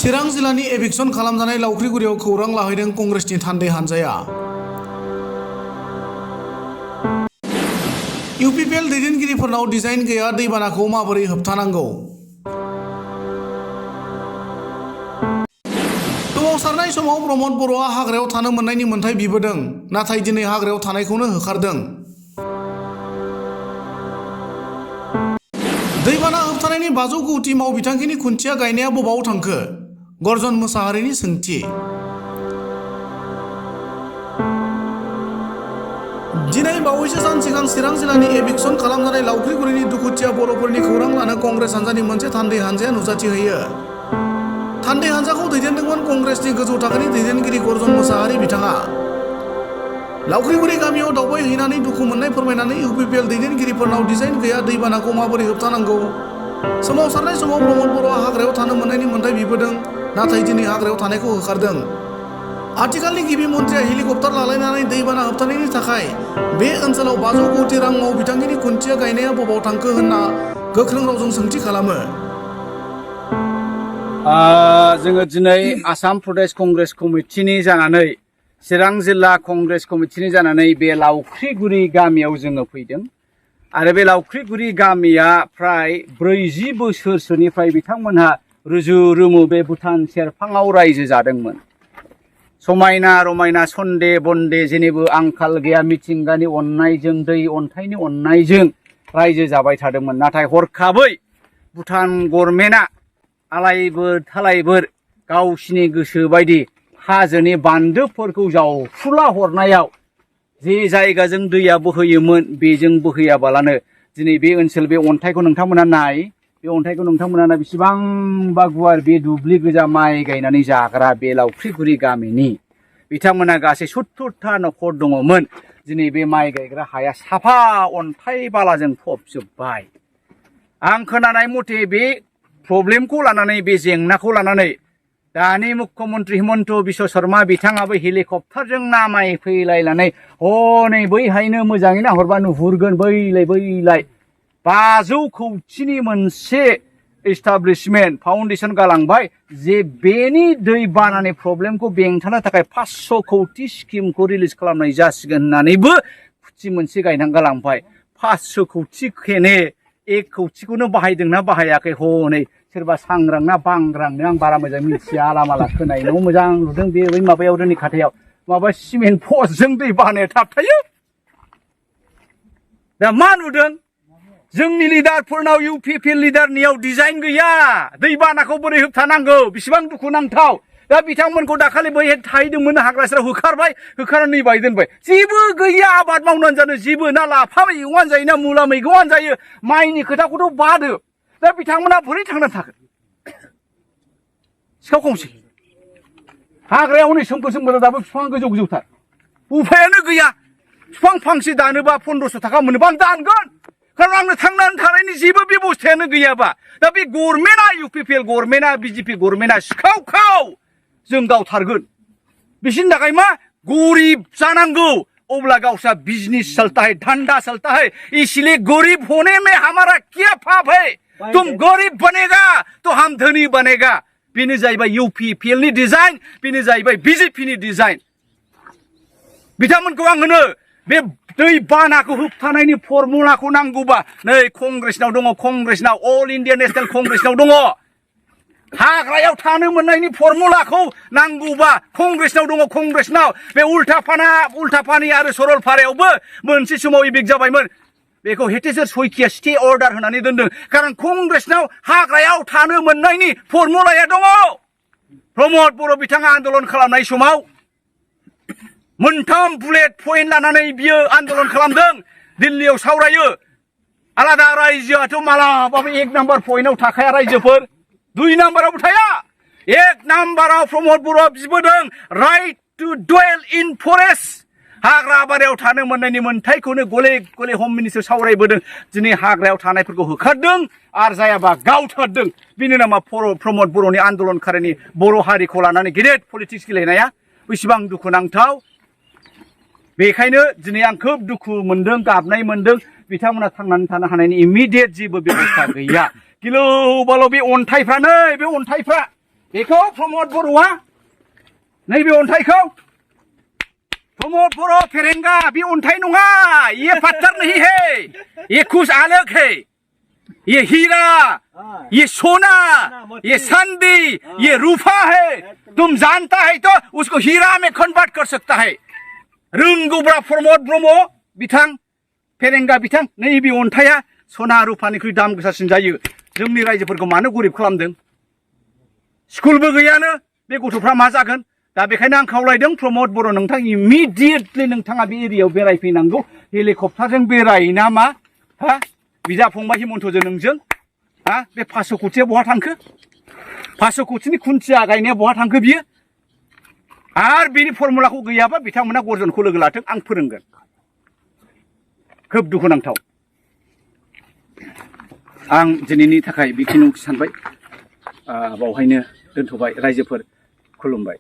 चिरां जिल्लानि एभिक्सन खालामजानाय लावख्रिगुरियाव खौरां लाहैदों कंग्रेसनि थान्दै हानजाया। इउपिपिएल दैदेनगिरिफोरनाव डिजाइन गैया, दैबानाखौ माबोरै होबथानांगौ? सोमावसारनाय समाव प्रमद बर'आ हाग्रायाव थानो मोननायनि मोन्थाइ बिबोदों, नाथाय दिनै हाग्रायाव थानायखौनो होखारदों। दैबाना होबथानायनि 500 कौटि मावबिथांखिनि खुन्थिया गायनाया बबाव थांखो? गर्जन मोसाहारिनि सोंथि। दिनै बावैसो सान सिगां चिरां जिल्लानि एभिक्सन खालामजानाय लावख्रिगुरिनि दुखुथिया बर'फोरनि खौरां लानो कंग्रेस हान्जानि मोनसे थान्दै हान्जाया नुजाथिहैयो। थान्दै हान्जाखौ दैदेनदोंमोन कंग्रेसनि गोजौ थाखोनि दैदेनगिरि गर्जन मोसाहारि बिथाङा। लावख्रिगुरि गामियाव दावबायहैनानै दुखु मोननाय फोरमायनानै इउपिपिएल दैदेनगिरिफोरनाव डिजाइन गैया, दैबानाखौ माबोरै होबथानांगौ? सोमावसारनाय समाव प्रमद बर'आ हाग्रायाव थानो मोननायनि मोन्थाइ बिबोदों, नाथाय दिनै हाग्रायाव थानायखौ होखारदों। आथिखालनि गिबि मन्थ्रिया हेलिकप्टार लालायनानै दैबाना होबथानायनि थाखाय बे ओनसोलाव 500 कौटि रां मावबिथांखिनि खुन्थिया गायनाया बबाव थांखो होनना गोख्रों रावजों सोंथि खालामो। जोङो दिनै आसाम प्रदेश कंग्रेस कमिटिनि जानानै चिरां जिल्ला कंग्रेस कमिटिनि जानानै बे लावख्रिगुरि गामियाव जोङो फैदों आरो बे लावख्रिगुरि गामिया फ्राय 40 बोसोरसोनिफ्राय बिथांमोनहा रुजु रुमु बे भुटान सेरफाङाव रायजो जादोंमोन। समायना रमायना सन्दे बन्दे जेनिबो आंखाल गैया, मिथिंगानि अननायजों दै अन्थाइनि अननायजों रायजो जाबाय थादोंमोन। नाथाय हरखाबै भुटान गभर्नमेन्टआ आलायबोर थालायबोर गावसिनि गोसो बायदि हाजोनि बान्दोफोरखौ जावफुला हरनायाव जे जायगाजों दैया बोहैयोमोन बेजों बोहैयाबालानो दिनै बे ओनसोल बे अन्थाइखौ नोंथांमोना नाय, बे अन्थाइखौ नोंथांमोना बेसेबांबा गुवार बे दुब्लि गोजा माइ गायनानै जाग्रा बे लावख्रिगुरि गामिनि बिथांमोना गासै 70ता न'खर दङमोन। दिनै बे माइ गायग्रा हाया साफा अन्थाइ बालाजों फबजोब्बाय। आं खोनानाय मथे बे प्रब्लेमखौ लानानै, बे जेंनाखौ लानानै दानि मुख्यमन्त्रि हिमन्त बिश्व शर्मा बिथाङाबो हेलिकप्टारजों नामायफैलायनानै हनै बैहायनो मोजाङै नाहरबा नुहुरगोन बैलाय 500 कौटिनि मोनसे एस्टाब्लिशमेन्ट फाउन्डेसन गालांबाय, जे बेनि दै बानानि प्रब्लेमखौ बेंथानो थाखाय 500 कौटि स्किमखौ रिलिज खालामनाय जासिगोन होननानैबो खुथि मोनसे गायनानै गालांबाय। 500 कौटि खेने 1 कौटिखौनो बाहायदोंना बाहायाखै हनै सोरबा सांग्रां ना बांग्रांनो आं बारा मोजां मिथिया। लामाला खोनायनाव मोजां नुदों बे बै माबायाव जोंनि खाथायाव माबा सिमेन्ट पस्टजों दै बानाया थाबथायो। दा मा नुदों? जोंनि लिडारफोरनाव, इउपिपिएल लिडारनियाव डिजाइन गैया, दैबानाखौ बोरै होबथानांगौ, बेसेबां दुखुनांथाव। दा बिथांमोनखौ दाखालि बैहाय थाहैदोंमोन हाग्रा सेराव, होखारबाय, होखारनानै बाय दोनबाय। जेबो गैया आबाद मावनानै जानो, जेबो ना लाफा मैगंआनो जायो ना मुला मैगंआनो जायो, माइनि खोथाखौथ' बादो। दा बिथांमोना बोरै थांना थागोन? सिखाव खावसै हाग्रायाव हनै सोमखोर सोमखोर दाबो बिफां गोजौ गोजौथार, उफायानो गैया। बिफां फांसे दानोबा 1500 थाखा मोनोबा आं दानगोन, खारन आंनो थांनानै थानायनि जेबो बेबस्थायानो गैयाबा। दा बे गभर्नमेन्टआ, इउपिपिएल गभर्नमेन्टआ, बिजेपि गभर्नमेन्टआ सिखाव खाव जों गावथारगोन। बिसोरनि थाखाय मा गरिब जानांगौ, अब्ला गावस्रा बिजनेस चलता है, धंधा चलता है, इसलिए गरीब होने में हमारा क्या पाप है? तुम गरीब बनेगा तो हम धनी बनेगा। बेनो जाहैबाय इउपिपिएल नि डिजाइन, बेनो जाहैबाय बिजेपि नि डिजाइन। बिथांमोनखौ आं होनो बे दै बानाखौ होबथानायनि फर्मुलाखौ नांगौबा नै कंग्रेसनाव दङ, कंग्रेसनाव अल इन्डिया नेशनेल कंग्रेसनाव दङ। हाग्रायाव थानो मोननायनि फर्मुलाखौ नांगौबा कंग्रेसनाव दङ, कंग्रेसनाव। बे उल्टापानि आरो सरलपारायावबो मोनसे समाव इभिक जाबायमोन, बेखौ हेटेश्वर शइकिया स्टे अर्डार होनानै दोनदों, खारन कंग्रेसनाव हाग्रायाव थानो मोननायनि फर्मुलाया दङ। प्रमद बर' बिथाङा आन्दोलन खालामनाय समाव 3 बुलेट पइन्ट लानानै बियो आन्दोलन खालामदों, दिल्लीयाव सावरायो। आलादा रायजोआथ' मालाबाबो 1 नाम्बार पइन्टआव थाखाया रायजोफोर, 2 नाम्बारावबो थाया। 1 नाम्बाराव प्रमद बर'आ बिबोदों राइट टु डुवेल इन फरेस्ट, हाग्रा बारियाव थानो मोननायनि मोन्थाइखौनो गले गले हम मिनिस्टार सावरायबोदों। दिनै हाग्रायाव थानायफोरखौ होखारदों आरो जायाबा गावथारदों। बेनि नामा प्रमद बर'नि आन्दोलनखारिनि बर' हारिखौ लानानै गिदिर पलिटिक्स गेलेनाया बेसेबां दुखुनांथाव। बेखायनो दिनै आं खोब दुखु मोनदों, गाबनाय मोनदों। बिथांमोना थांनानै थानो हानायनि इमिडियेट जेबो बेबस्था गैया। गिलु बालु बे अन्थाइफ्रा, नै बे अन्थाइफ्रा बेखौ प्रमद बर'आ नैबे अन्थाइखौ प्रमद बर' फेरेंगा बे अन्थाइ नङा ये पत्थर नहीं है ये कुछ अलग है ये हीरा ये सोना ये चांदी ये रूपा है तुम जानता है तो उसको हीरा में कन्वर्ट कर सकता है रोंगौब्रा प्रमद ब्रह्म बिथां फेरेंगा बिथां नैबे अन्थाइया सना रुपानिख्रुइ दाम गोसासिन जायो जोंनि रायजोफोरखौ मानो गरिब खालामदों स्कुलबो गैयानो बे गथ'फ्रा मा जागोन दा बेखायनो आं खावलायदों प्रमद बर' नोंथां इमिडियेटलि नोंथाङा बे एरियायाव बेरायफैनांगौ हेलिकप्टारजों बेरायोना मा हा बिदा फंबाय हिमन्तजों नोंजों हा बे 500 कोटिया बहा थांखो 500 कोटिनि खुन्थिया गायनाया बहा थांखो बियो आरो बिनि फर्मुलाखौ गैयाबा बिथांमोना गर्जनखौ लोगो लाथों आं फोरोंगोन खोब दुखुनांथाव आं दिनैनि थाखाय बेखिनिखौ सानबाय बावहायनो दोनथ'बाय रायजोफोर खुलुमबाय